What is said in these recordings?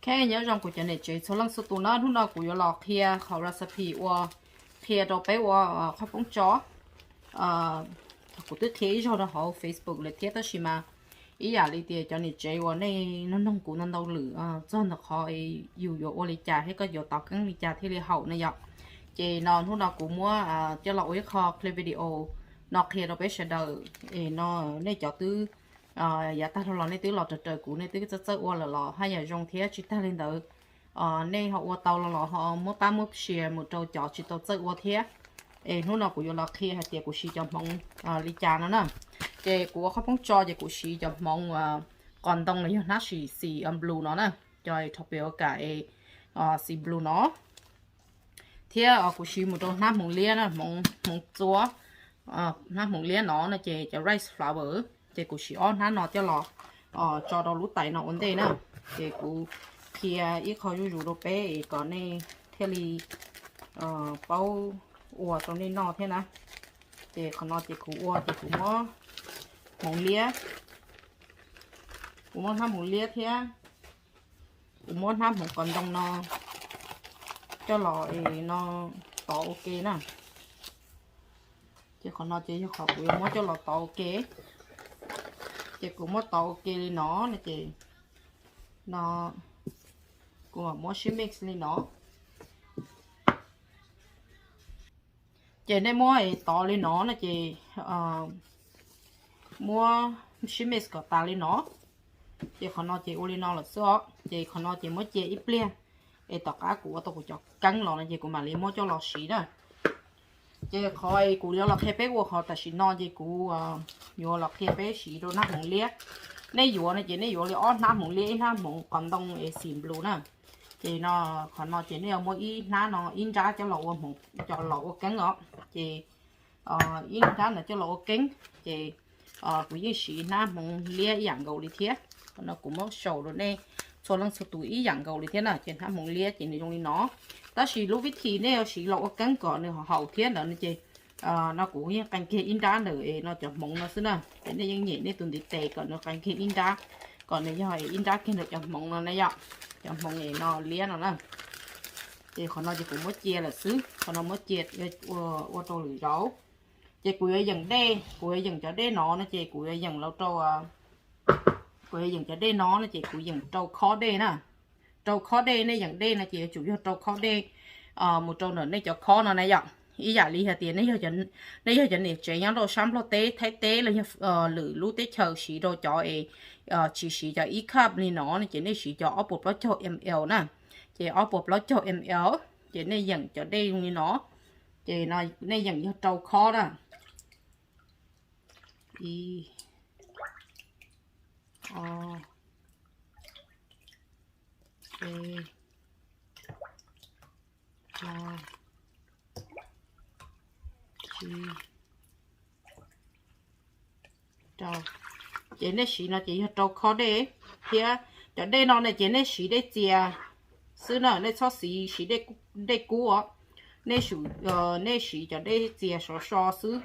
Ok, nyob zoo kuv cov niam tsev txhua leej txhua tus na, hnub no kuv yuav los qhia qhov recipe ua, qhia rau peb ua qhob poob tso. Kuv twb qhia ib zaug rau hauv Facebook lawm thiab, tab sis mas ib yam li tias cov niam tsev uas nej noog noog kuv ntau ntau lwm txog ntawm qhov yus yuav ua li cas thiab koj yuav tov keeb li cas thiaj li haum na yom. Ces no hnub no kuv muab coj los ua ib qho clip video no qhia rau peb sawv daws es no nej cov twb yav tag los nej twb los raws raws kuv, nej twb txawj txawj ua lawm los haj yam zoo thiab, tsis tag li ntawd nej ho ua tau los los ho muab pab muab share mus rau cov tsis tau txawj ua thiab. Es hnub no kuv yuav los qhia hais tias kuv siv cov hmoov li cas no na. Ces kuv ua qhob poob tso ces kuv siv cov hmoov qos ntoo los yog hnab xim xim blue no na, cov tropical es xim blue no. Thiab kuv siv mus rau hnab hmoov liab na, hmoov txua, hnab hmoov liab no no ces cov rice flour, ces kuv siv ob hnab no coj los tso rau lub tais no ua ntej na. Ces kuv qhia ib qho zuj zus rau peb es kom nej thiaj li paub ua rau nej noj thiab na. Ces qhov no ces kuv ua ces kuv muab hmoov liab, kuv muab hnab hmoov liab thiab kuv muab hnab hmoov qos ntoo no coj los es no tov ua ke na. Ces qhov no ces yog qhov kuv yuav muab coj los tov ua ke. Ces kuv muab tov ua ke li no no ces no kuv mam muab sib mix li no. Ces nej muab es tov li no no ces muab sib mix kom tas li no. Ces qhov no ces ua li no lawm xwb os. Ces qhov no ces muab cia ib pliag es tom qab kuv ua tau kuv cov keeb los no ces kuv mam li muab coj los siv na. Ces qhov kuv yuav los qhia peb ua qhov tam sim no ces kuv yuav los qhia peb siv rau hnab hmoov liab. Nej yuav no ces nej yuav li ob hnab hmoov liab, ib hnab hmoov qos ntoo es xim blue na. Ces no qhov no ces nej yuav muab ib hnab no ib nrab coj los ua hmoov, coj los ua keeb os. Ces ib nrab no coj los ua keeb. Ces kuv yeej siv hnab hmoov liab ib yam nkaus li thiab. Qhov no kuv muab show rau nej txhua leej txhua tus ib yam nkaus li thiab na. Ces hnab hmoov liab ces nws zoo li no, tab sis lub vib thim nej yuav siv los ua keeb kom nws haum thiab ntawd no ces no kuv yeej qee kiag ib nrab ntawm no cov hmoov no xwb na. Ces nej yeej nyem nej tus ntiv tes kom nws qee kiag ib nrab, kom nws yog ib nrab kiag ntawm cov hmoov no na yom. Cov hmoov es no liab no na. Ces qhov no ces kuv muab cia lawm xwb, qhov no muab cia ua rau lwm zaus. Ces kuv yuav yeem dej, kuv yuav yeem cov dej no no ces kuv yuav yeem los rau, kuv yuav yeem cov dej no no ces kuv yeem rau khob dej na. Rau khob dej, nej yeem dej no ces yuav tsum yog rau khob dej mus rau ntawm nej cov khob no na yom. Ib yam li hais tias nej yog cov niam tsev nyob rau sab Nplog teb, Thaib teb los yog lwm lub teb chaws siv rau cov es tsis siv cov ib cup li no no ces nej siv cov ob puas plaub caug ml na. Ces ob puas plaub caug ml, ces nej yeem cov dej li no, ces nej yeem yog rau khob na. Ib, ob, peb, plaub, tsib, rau. Ces nej siv no ces yog rau khob dej thiab. Cov dej no ne ces nej siv dej txias xwb na, nej txhob siv, siv dej kub os. Nej, nej siv cov dej txias sov so xwb.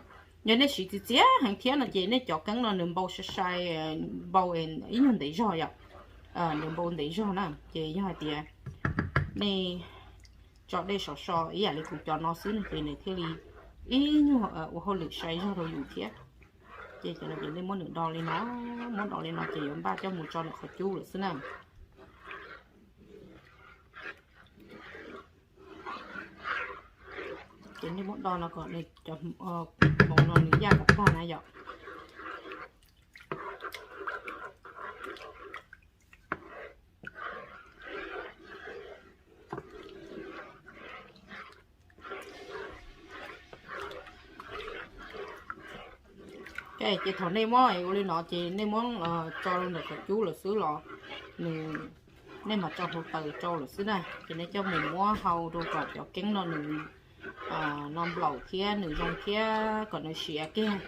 Yog nej siv txias txias heev thiab no ces nej cov keeb no nws npau sai sai, npau ib nyuag ntev zog yom. Nws npau ntev zog na, ces yog hais tias nej tso dej sov so ib yam li kuv cov no xwb no ces nws thiaj li ib nyuag ua hauj lwm sai zog rau yus thiab. Ces cov no ces nej muab nws do li no, muab do li no ces yuav npaj coj mus tso ntawm qhov cub lawm xwb na. Ces nej muab do no kom nws cov hmoov no nws yaj kom tag na yom. Ces thaum nej muab ua li no ces nej muab tso rau ntawm qhov cub lawm xwb los nws, nej mam tso hluav taws rau lawm xwb na. Ces nej coj mus muab hau rau kom cov keeb no nws no nplaum thiab nws zoo thiab kom nws siav kiag.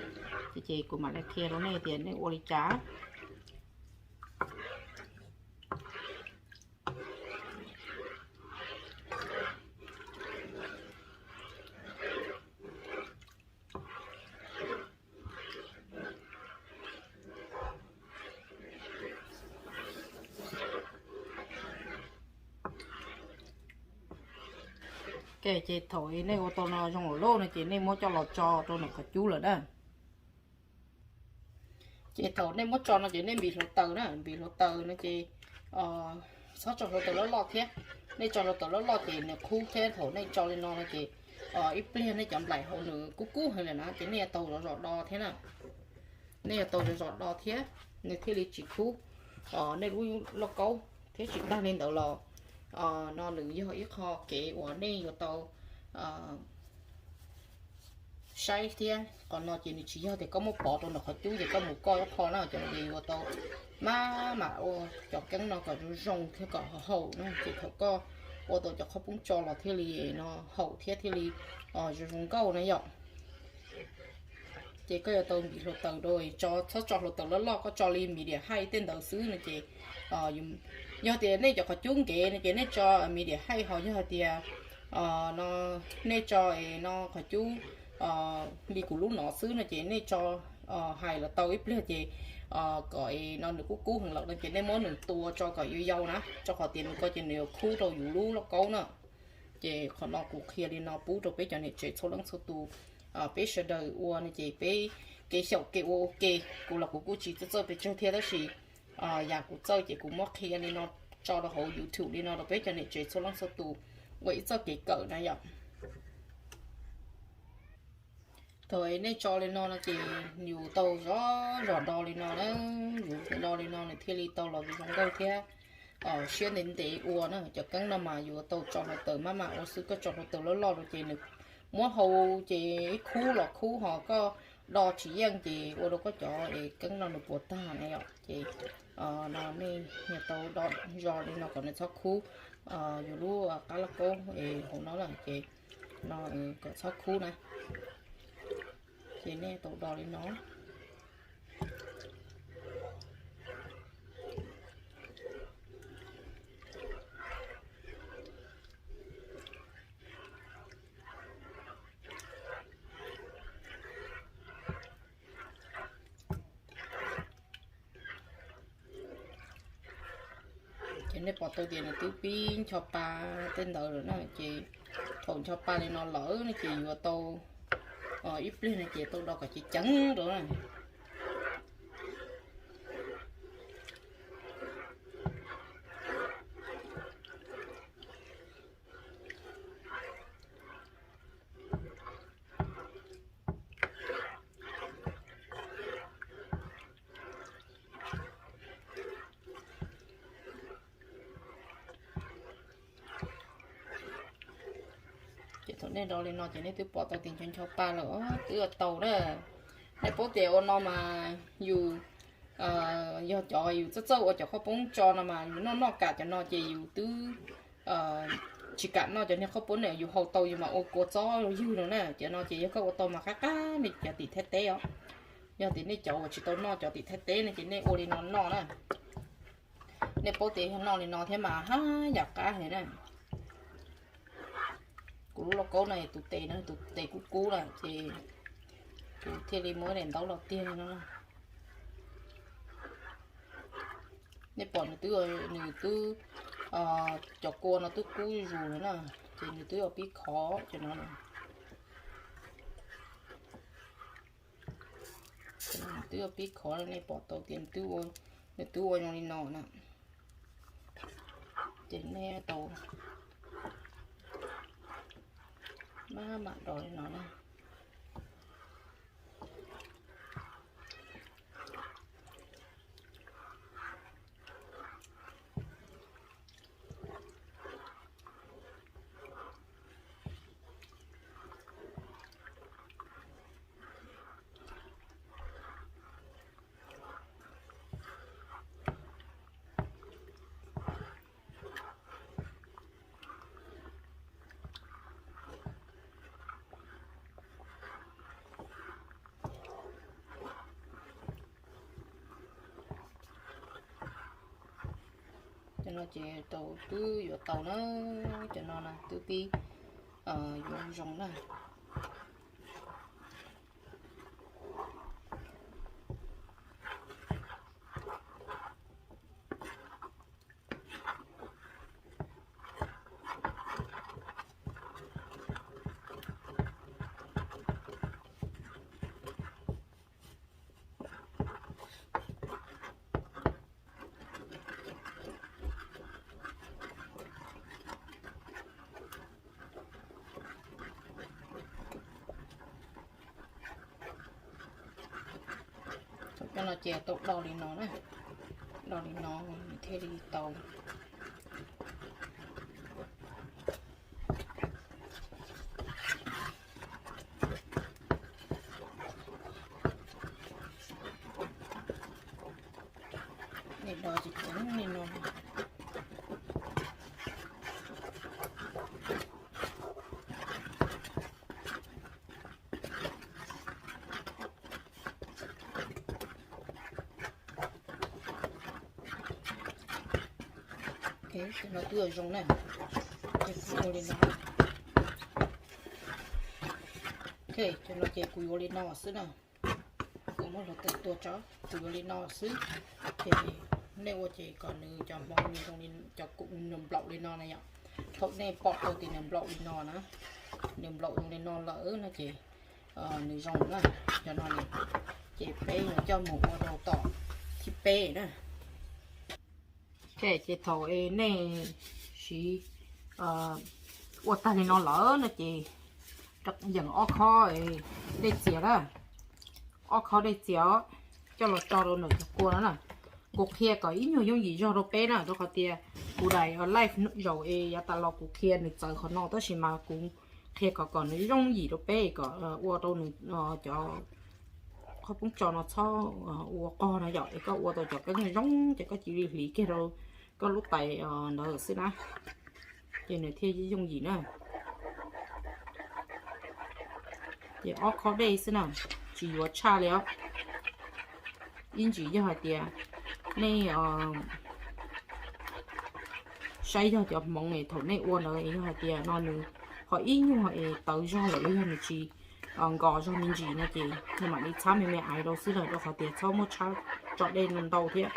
Ces kuv mam li qhia rau nej tias nej ua li cas. Ces thaum nej ua tau no zoo lawm no ces nej muab coj los tso rau nws qhov cub lawm na. Ces thaum nej muab tso no ces nej npis hluav taws na, npis hluav taws no ces txhob tso hluav taws loj loj thiab. Nej tso hluav taws loj loj ces nws qhub thiab, thaum nej tso li no no ces ib pliag nej cov nplaim hauv nws kub kub heev lawm na ces nej yuav tau zov zom do thiab na. Nej yuav tau zov zom do thiab, nws thiaj li tsis khub nej lub lauj kaub. Thiab tsis tag li ntawd los no nws yog ib qho kev uas nej yuav tau saib thiab. Qhov no ces nws tsis yog tias koj muab pov rau nws qhov cub ces koj mus koj ib qho na, cov no ces yuav tau maj mam ua cov keeb no kom zoo zoo thiab kom haum na, ces thaum koj ua tau cov qhaub poob tso los thiaj li no haum thiab thiaj li zoo zoo nkauj na yom. Ces koj yuav tau npis hluav taws rau, tso txhob tso hluav taws loj loj, koj tso li medium height tej ntawd xwb no ces yog tias nej cov qhov cub nkev no ces nej tso medium height, ho yog hais tias no nej tso no qhov cub li kuv lub no xwb no ces nej tso hais los tau ib pliag ces kom no nws kub kub heev lawm no ces nej muab nws tua tso kom yau yau na, rau qhov tias nws ko ces nws yuav khub rau yus lub lauj kaub na. Ces qhov no kuv qhia li no pub rau peb cov niam tsev txhua leej txhua tus, peb sawv daws ua no ces peb kev xyaum kev ua ua ke. Kuv los kuv kuj tsis txawj txawj pes tsawg thiab tab sis yam kuv txawj ces kuv muab qhia li no tso rau hauv YouTube li no rau peb cov niam tsev txhua leej txhua tus ua ib txoj kev kawm na yom. Thaum nej tso li no no ces yus tau zov zom do li no na, yus do li no nws thiaj li tau los zoo nkauj thiab siab ntev ntev ua na. Cov keeb no mas yuav tau tso hluav taws maj mam ua xwb, koj tso hluav taws loj loj rau ces nws muab hau ces ib khub los khub ho koj do tsis yeej ces ua rau koj cov keeb no nws puas tag na yom. Ces no nej yuav tau do zog li no kom nws txhob khub yus lub qab lauj kaub hauv no lawm ces no kom txhob khub na. Ces nej tau do li no. Ces nej pom tau tias nws twb pib ncho pa tej ntawd lawm na, ces thaum ncho pa li no lawm no ces yuav tau ib pliag no ces tau do kom ceev ceev rau na. Ces thaum nej do li no ces nej twb pom tau tias ncho ncho pa lawm, twb ua tau na. Nej paub tias ua no mas yus yog cov yus txawj txawj ua cov qhaub poob tso no mas yus noj noj kam cov no ces yus twb tsis kam noj cov niag qhaub poob na, yus haus tau yus mam ua kua txob ywg no na. Cov no ces yog koj ua tau mas qab qab li cov tim Thaib teb os. Yog tias nej cov uas tsis tau noj cov tim Thaib teb no ces nej ua li no noj na. Nej paub tias yog noj li no thiab mas haj yam qab heev na. Kuv lub lauj kaub no tus tes no tus tes kub kub lawm ces kuv thiaj li muab daim ntaub los tiag no. Nej pom nws twb, nws twb, cov kua no twb kub zus lawm na, ces nws twb yuav pib khov cov no. Nws twb yuav pib khov, nej pom tau tias nws twb ua zoo li no na. Ces nej tau maj mam do li no na. Cov no ces tau twb yuav tau na, cov no na twb pib yuav zoo na. Ces tau do li no na, do li no nws thiaj li tau. Nej do ces kuv li no. Ces no twb zoo na, ces kuv ua li no. Ces no ces kuv yuav li no xwb na. Kuv muab hluav taws tua tso, kuv yuav li no xwb. Ces nej ua ces kom nws cov hmoov nws zoo li, cov kub nws nplaum li no na yom. Thaum nej pom tau tias nws nplaum li no na, nws nplaum zoo li no lawm no ces nws zoo na. Cov no ces peb yuav coj mus ua rau tom thib peb na. Ok, ces thaum nej siv ua tag li no lawm no ces yeem ob khob dej txias na, ob khob dej txias coj los tso rau ntawm cov kua no na. Kuv qhia kom ib nyuag yooj yim zog rau peb na, rau qhov tias kuv daim live zaum es yav tas los kuv qhia nws txawv qhov no, tab sis mas kuv qhia kom kom nws yooj yim rau peb kom ua rau nws cov qhob poob tso no txhob ua qog na yom, es koj ua tau cov keeb zoo ces koj cia li hliv kiag rau koj lub tais ntawd xwb na, ces nws thiaj yooj yim na. Ces ob khob dej xwb na, tsis yuav tshaj li os. Ib ntsis yog hais tias nej saib yog cov hmoov es thaum nej ua ntawd yog hais tias no nws ho ib nyuag es tawv zog lawm los yog nws tsis nkos zog me ntsis no ces nej mam li txhab me me aiv rau xwb lawm, rau qhov tias txhob muab tshab tso dej ntau thiab,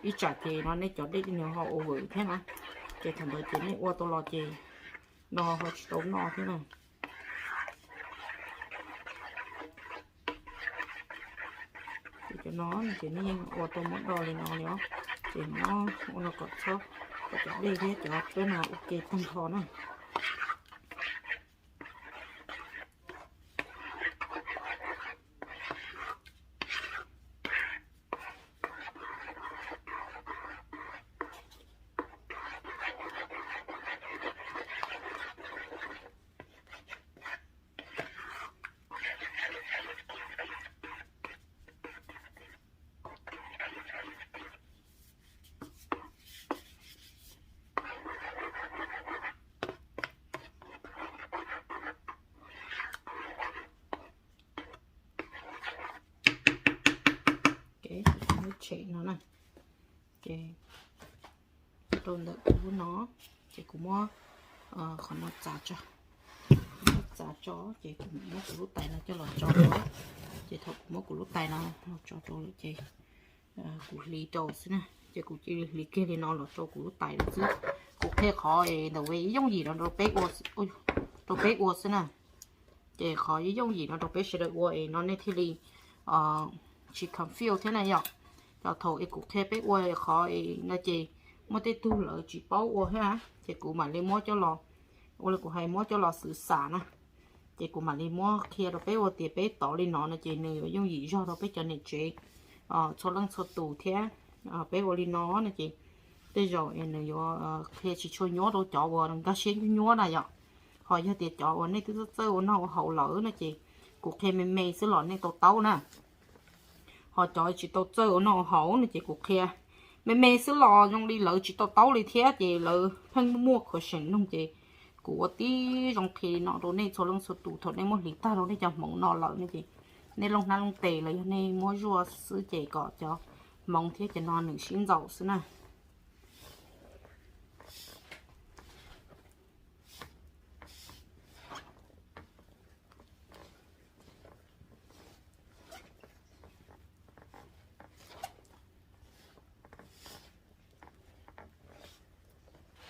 ib tsam ces no nej cov dej nws ho ua vwm thiab na, ces thaum ntawd ces nej ua tau los ces no ho tsis tau noj thiab na. Ces cov no ces nej yeej ua tau muab do li no li os, ces no ua no kom txhob, kom cov dej thiab cov peb no ua ke tag nrho na. Ces kuv muab tshem no na, ces rau ntawm kuv lub no, ces kuv muab qhov no txav tso, muab txav tso ces kuv muab kuv lub tais no coj los tso rau, ces thaum kuv muab kuv lub tais no los tso rau lawm ces kuv hliv rau xwb na, ces kuv cia li hliv kiag li no los rau kuv lub tais lawm xwb. Kuv qhia qhov es ntawm yooj yim no rau peb ua, rau peb ua xwb na. Ces qhov yooj yim no rau peb sawv daws ua es no nej thiaj li tsis confuse thiab na yom. Cov thaum es kuv qhia peb ua qhov es no ces muaj tej tug lawv tsis paub ua thiab, ces kuv mam li muab coj los, ua li kuv hais muab coj los xwv xam na, ces kuv mam li muab qhia rau peb ua tias peb tov li no no ces nws yuav yooj yim zog rau peb cov niam tsev txhua leej txhua tus thiab. Peb ua li no no ces tej zaum nws yuav qhia tsis tshua nyuaj rau cov uas nkag siab nyuaj nyuaj na yom. Ho yog tias cov uas nej twb txawj txawj ua noj ua haus lawm no ces kuv qhia me me xwb los nej tau taub na. Ho cov tsis tau txawj ua noj ua haus no ces kuv qhia me me xwb los zoo li lawv tsis tau taub li thiab ces lawv pheej muaj khuv xim noog ces kuv ua tib zoo qhia li no rau nej txhua leej txhua tus thaum nej muab hliv tag rau nej cov hmoov no lawm no ces nej looj hnab looj tes los yog nej muab zuaj xwb ces kom cov hmoov thiab cov no nws sib ntxaus xwb na.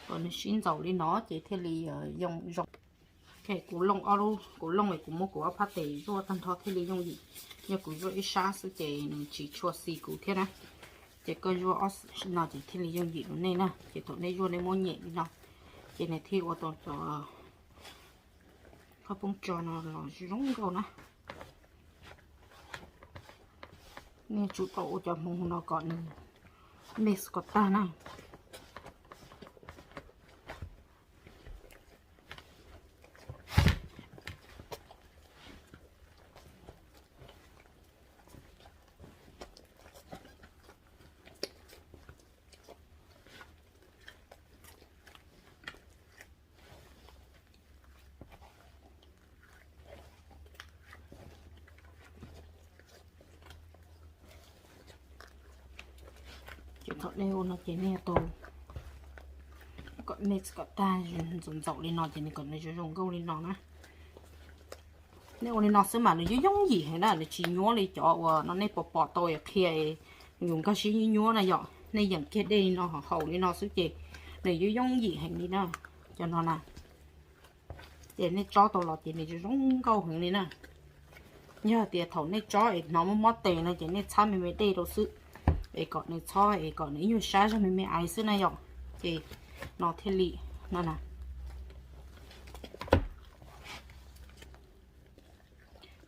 Kom nws sib ntxaus li no ces thiaj li yoo zoo. Ok, kuv looj ob lub, kuv looj es kuv muab kuv ob phab tes zuaj tag nrho thiaj li yooj yim. Yog kuv zuaj ib sab xwb ces nws tsis tshua xis kuv thiab na. Ces koj zuaj ob no ces thiaj li yooj yim rau nej na. Ces thaum nej zuaj nej muab nyem li no ces nws thiaj ua tau cov qhob poob tso no los zoo nkauj na. Nej tsum tau ua cov hmoov no kom nws mix kom tag na. Ces thaum nej ua no ces nej tau kom mix kom tag ntxaum ntxaum li no ces nws kom nws zoo zoo nkauj li no na. Nej ua li no xwb mas nws yooj yooj yim heev na, nws tsis nyuab li cov uas no nej pom pom tau qhia yus nkag siab nyuab nyuab na yom. Nej yeem kiag dej li no haus li no xwb ces nws yooj yooj yim heev li na. Cov no na, ces nej tsob tau los ces nws zoo zoo nkauj heev li na. Yog tias thaum nej tsob es hnov mob mob tes no ces nej txhab me me dej rau xwb, es kom nws txhob es kom nws ib nyuag sab zog me me aiv xwb na yom. Ces no thiaj li no na.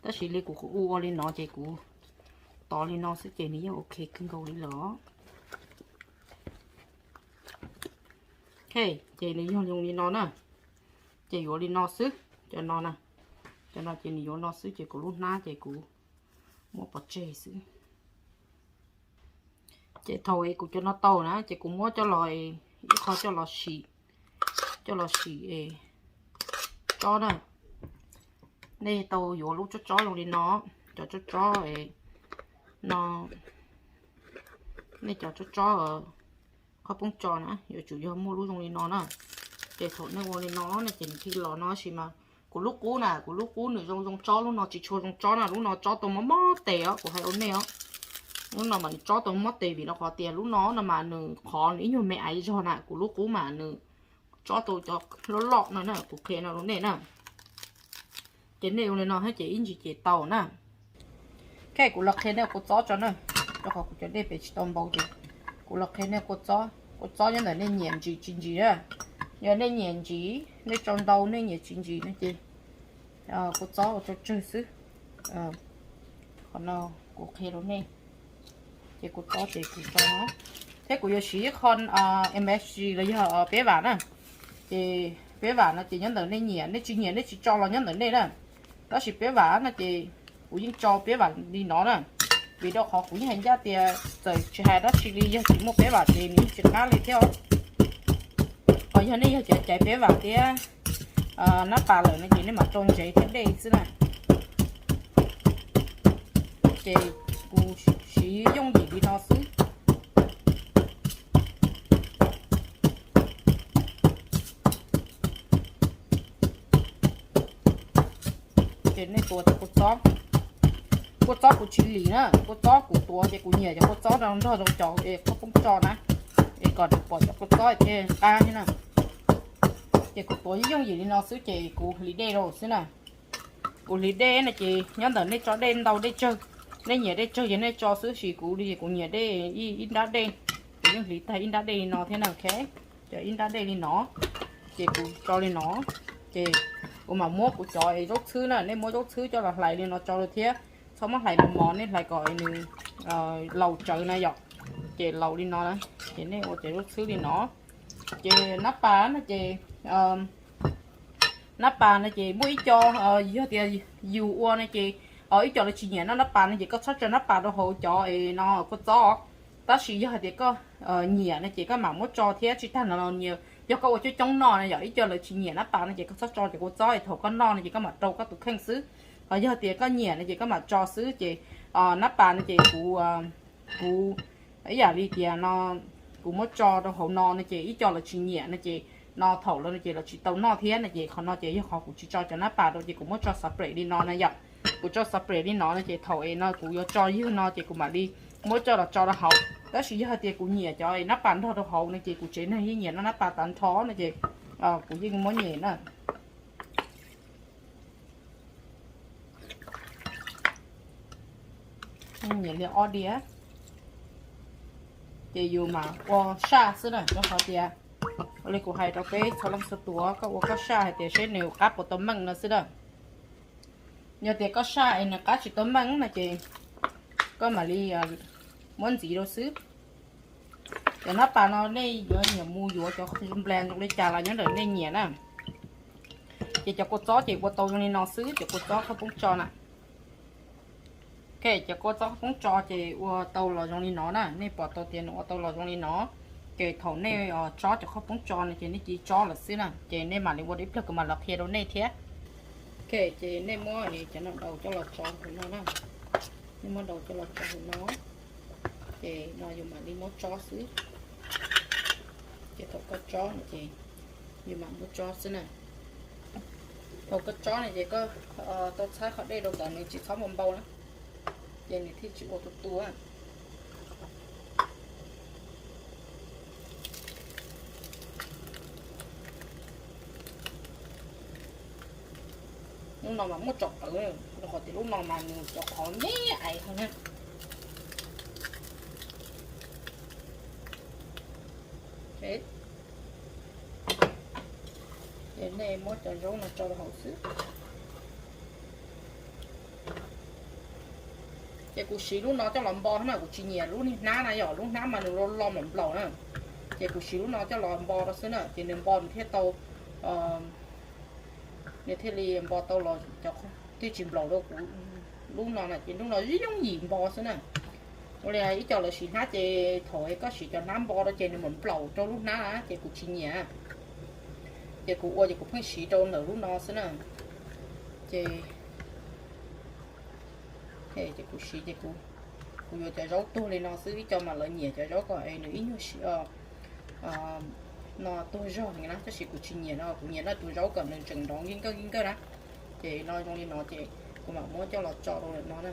Tab sis li kuv ua li no ces kuv tov li no xwb ces nws yeej ok kawg nkaus li lawm. Ok, ces nws yog zoo li no na. Ces yuav li no xwb. Cov no na, cov no ces nws yuav no xwb ces kuv lub hnab ces kuv muab pov tseg xwb. Ces thaum es kuv cov no tau na ces kuv muab coj los, ib qho coj los sim, coj los sim es tsob na. Nej tau yuav lub tsob tsob zoo li no, cov tsob tsob no, nej cov tsob tsob qhob poob tso na yuav tsum yog muaj lub zoo li no na. Ces thaum nej ua li no no ces nws thiaj los no sis mas kuv lub qub na, kuv lub qub nws zoo zoo tsob, lub no tsis tshua zoo tsob na, lub no tsob tau mob mob tes os, kuv hais rau nej os. Lub no mas nws tsob tau mob tes vim rau qhov tias lub no no mas nws qhov nws ib nyuag me aiv zog na, kuv lub qub mas nws tsob tau cov loj loj no na, kuv qhia no rau nej na. Ces nej ua li no thiab ces ib ntsis ces tau na. Ok, kuv los qhia nej kua txob tso na, rau qhov kuv cov dej pem tsis tau npau ces kuv los qhia nej kua txob. Kua txob nyob ntawm nej nyiam ntsim tsis ntsim na. Yog nej nyiam ntsim, nej tso ntau, nej nyiam tsis ntsim no ces kua txob ua tso tsawg xwb. Qhov no kuv qhia rau nej. Ces kua txob ces kuv tso no, thiab kuv yuav siv ib qho M S G los yog peb vam na. Ces peb vam no ces nyob ntawm nej nyiam, nej tsis nyiam nej tsis tso los nyob ntawm nej na. Tab sis peb vam no ces kuv yeej tso peb vam li no na, vim rau qhov kuv yeej hais ncaj tias txawm tsis hais dab tsi li yog tsis muaj peb vam ces nws yeej tsis qab li thiab. Ho yog nej yog caiv peb vam thiab nab pas lawm no ces nej mam rau ntsev thiab dej xwb na. Ces kuv siv yooj yim li no xwb. Ces nej tuav cov kua txob, kua txob kuv tsis lim na, kua txob kuv tuav ces kuv nyiam cov kua txob no nrog rau cov qhob poob tso na, es kom nws pom cov kua txob thiaj qab thiab na. Ces kuv tuav yooj yim li no xwb ces kuv hliv dej rau xwb na. Kuv hliv dej no ces nyob ntawm nej tso dej ntau dej tsawg, nej nyiam dej tsawg ces nej tso xwb, sis kuv li kuv nyiam dej ib nrab dej, kuv yeej hliv tag ib nrab dej li no thiab na. Ok, cov ib nrab dej li no, ces kuv tso li no, ces kuv mam muab kuv cov es zaub txhwb na, nej muab zaub txhwb coj los hlais li no tso rau thiab, txhob muab hlais mos mos, nej hlais kom nws laus tsawv na yom. Ces laus li no na, ces nej ua cov zaub txhwb li no. Ces nab pas no ces, nab pas no ces muaj ib co, yog tias yus ua no ces, ib co lawv tsis nyiam noj nab pas no ces koj txhob tso nab pas rau hauv cov es no kua txob. Tab sis yog hais tias koj nyiam no ces koj mam muab tso thiab, tsis tag no los nyias yog koj ua coob coob noj no yom, ib co lawv tsis nyiam nab pas no ces koj txhob tso cov kua txob es thaum koj noj no ces koj mam rau koj tus kheej xwb. Ho yog tias koj nyiam no ces koj mam tso xwb. Ces nab pas no ces kuv, kuv ib yam li tias no kuv muab tso rau hauv no no ces ib co lawv tsis nyiam no ces no thaum lawv no ces lawv tsis tau noj thiab no ces qhov no ces yog qhov kuv tsis tso cov nab pas rau ces kuv muab tso xov pres li no na yom. Kuv tso xov pres li no no ces thaum es no kuv yuav tso ywg no ces kuv mam li muab coj los tso rau hauv. Tab sis yog hais tias kuv nyiam cov es nab pas nrog rau hauv no ces kuv tsev neeg yeej nyiam noj nab pas tag nrho no ces kuv yeej muab nyem na. Nyiam li ob diav. Ces yus mam ua saj xwb na, rau qhov tias li kuv hais rau peb txhua leej txhua tus, koj ua koj saj hais tias seb nws qab puas tau meej no xwb na. Yog tias koj saj es nws qab tsis tau meej no ces koj mam li muab ntxiv rau xwb. Cov hnab pas no nej yuav nyiam mus yuav cov nplas zoo li cas los nyob ntawm nej nyiam na. Ces cov kua txob ces ua tau zoo li no xwb, cov kua txob qhaub poob tso na. Ok, cov kua txob qhaub poob tso ces ua tau los zoo li no na, nej pom tau tias nws ua tau los zoo li no. Ces thaum nej tsob cov qhaub poob tso no ces nej cia li tsob lawm xwb na, ces nej mam li ua ib pliag kuv mam los qhia rau nej thiab. Ok, ces nej muab cov no daus coj los tso hauv no na. Nej muab daus coj los tso hauv no, ces no yus mam li muab tsob xwb. Ces thaum koj tsob no ces yus mam muab tsob xwb na. Thaum koj tsob no ces koj tau txhab qhov dej rau kom nws tsis txhob npau npau na, ces nws thiaj tsis ua tu tu. Lub no mas muaj tsom tawv, rau qhov tias lub no mas nws cov qhov me ais heev na. Ces nej muab cov zaub no tso rau hauv xwb. Ces kuv siv lub no coj los npo na, kuv tsis nyiam lub niag hnab na, yog lub hnab mas nws lo lo nplaum nplaum na. Ces kuv siv lub no coj los npo rau xwb na, ces nws npo nws thiaj tau, nws thiaj li npo tau los cov thiaj tsis nplaum rau kuv. Lub no na ces lub no yooj yim npo xwb na. Ua li ib co lawv siv hnab ces thaum koj siv cov hnab npo rau ces nws mam nplaum rau lub hnab na, ces kuv tsis nyiam. Ces kuv ua ces kuv pheej siv rau ntawm lub no xwb na. Ces, ces kuv siv ces kuv yuav cov zaub tuag li no xwb, ib co mas lawv nyiam cov zaub kom es nws ib nyuag siv no tuag zog na, tab sis kuv tsis nyiam no, kuv nyiam no tus zaub kom nws tseem nrov nkij nkawj nkij nkawj na. Ces no zoo li no ces kuv mam muab coj los tso rau no na.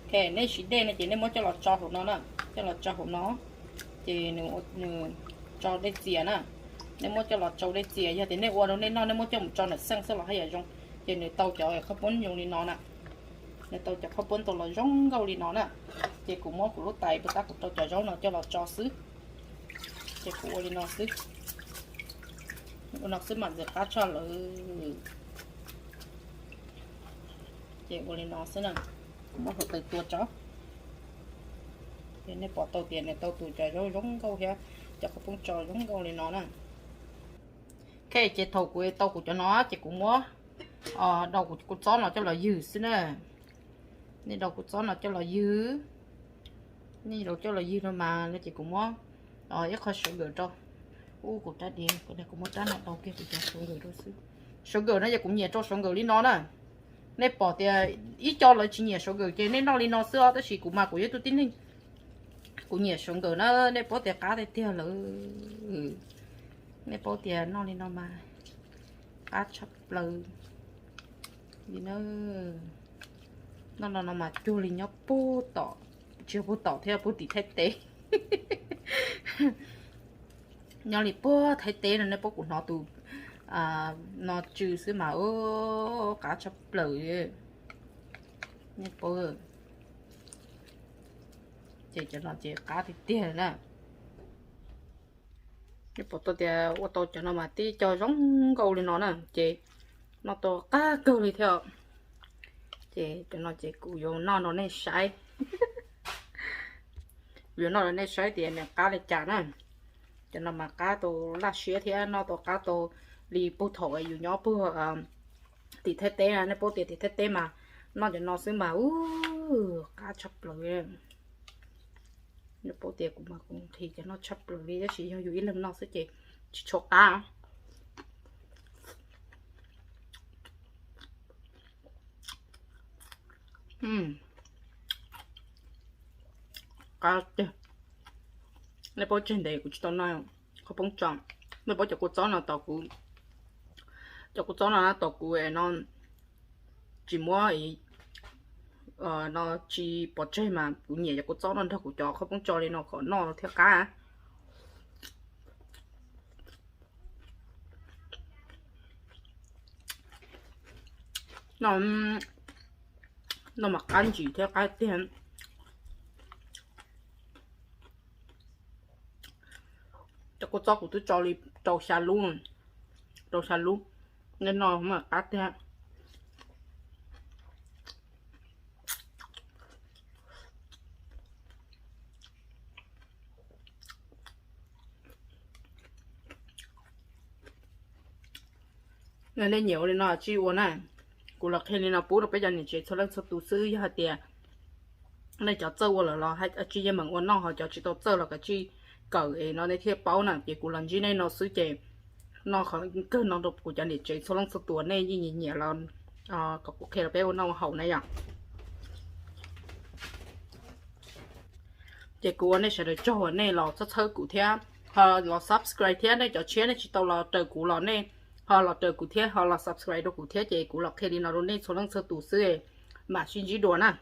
Ok, nej siv dej no ces nej muab coj los tso hauv no na, coj los tso hauv no, ces nws tso dej txias na. Nej muab coj los tsau dej txias, yog tias nej ua rau nej noj nej muab coj mus tso ntawm xeej xwb los haj yam zoo. Ces nws tau cov qhaub poob zoo li no na, nws tau cov qhaub poob tau los zoo nkauj li no na. Ces kuv muab kuv lub tais puas tab kuv rau cov zaub no coj los tso xwb. Ces kuv ua li no xwb, ua no xwb mas ntxim qab tshaj lawm. Ces ua li no xwb na, kuv muab hluav taws tua tso. Ces nej pom tau tias nws tau tus cov zaub zoo nkauj thiab cov qhaub poob tso zoo nkauj li no na. Ok, ces thaum kuv tau kuv cov no ces kuv muab daus kuv kua txob no coj los ywg xwb na. Nej daus kua txob no coj los ywg, nej daus coj los ywg no mas no ces kuv muab ib qho sugar rau. Ub, kuv rab diav, kuv muab rab no daus kiag kuv cov sugar rau xwb. Sugar no yog kuv nyiam rau sugar li no na. Nej pom tias ib co lawv tsis nyiam sugar ces nej noj li no xwb os, tab sis kuv mas kuv yog ib tug tib neeg kuv nyiam sugar na, nej paub tias qab tiag tiag lawm. Nej paub tias noj li no mas qab tshaj plaws li na. Noj no no mas cuag li nyob puag tom, tsis yog puag tom thiab, puag tim Thaib teb. Nyob li puag Thaib teb no nej paub kuv hnov tus no tsw xwb mas qab tshaj plaws. Nej paub, ces cov no ces qab tiag tiag na. Nej pom tau tias ua tau cov no mas tib co zoo nkauj li no na, ces noj tau qab kawg li thiab. Ces cov no ces kuv yuav noj rau nej saib, kuv yuav noj rau nej saib tias nws qab li cas na. Cov no mas qab tau laj siab thiab noj tau qab tau li puag thaum yus nyob puag tim Thaib teb na. Nej paub tias tim Thaib teb mas noj cov no xwb mas ub, qab tshaj plaws. Nej paub tias kuv mas kuv nqhis cov no tshaj plaws li, tab sis yog yus ib leeg noj xwb ces tsis tshua qab. Qab tiag. Nej paub tseg ntev kuv tsis tau noj qhaub poob tso. Nej paub cov kua txob no tos kuv, cov kua txob no tos kuv no tsis muab no tsis pov tseg mas kuv nyiam cov kua txob no nrog kuv cov qhaub poob tso li no kom noj thiaj qab. No, no mas qab ntsis thiab qab tiag. Cov kua txob kuv twb tso li rau xya lub, rau xya lub. Nej noj mas qab tiag. Nej nyiam ua li no tsij ua na. Kuv los qhia li no pub rau peb cov niam tsev txhua leej txhua tus xwb, yog hais tias nej cov txawj ua lawm los tsij yeej meem ua noj, ho cov tsis tau txawj los kav tsij kawm es no nej thiaj paub na. Ces kuv los ntsib nej no xwb ces noj qhov kawg no rau kuv cov niam tsev txhua leej txhua tus nej yeej nyiam nyiam los kom kuv qhia rau peb ua noj ua haus na yom. Ces kuv ua nej sawv daws tsaug uas nej los txhawb txhawb kuv thiab ho los subscribe thiab, nej cov tshiab nej tsis tau los raws kuv los nej ho los raws kuv thiab ho los subscribe rau kuv thiab, ces kuv los qhia li no rau nej txhua leej txhua tus xwb, mam sib ntsib dua na.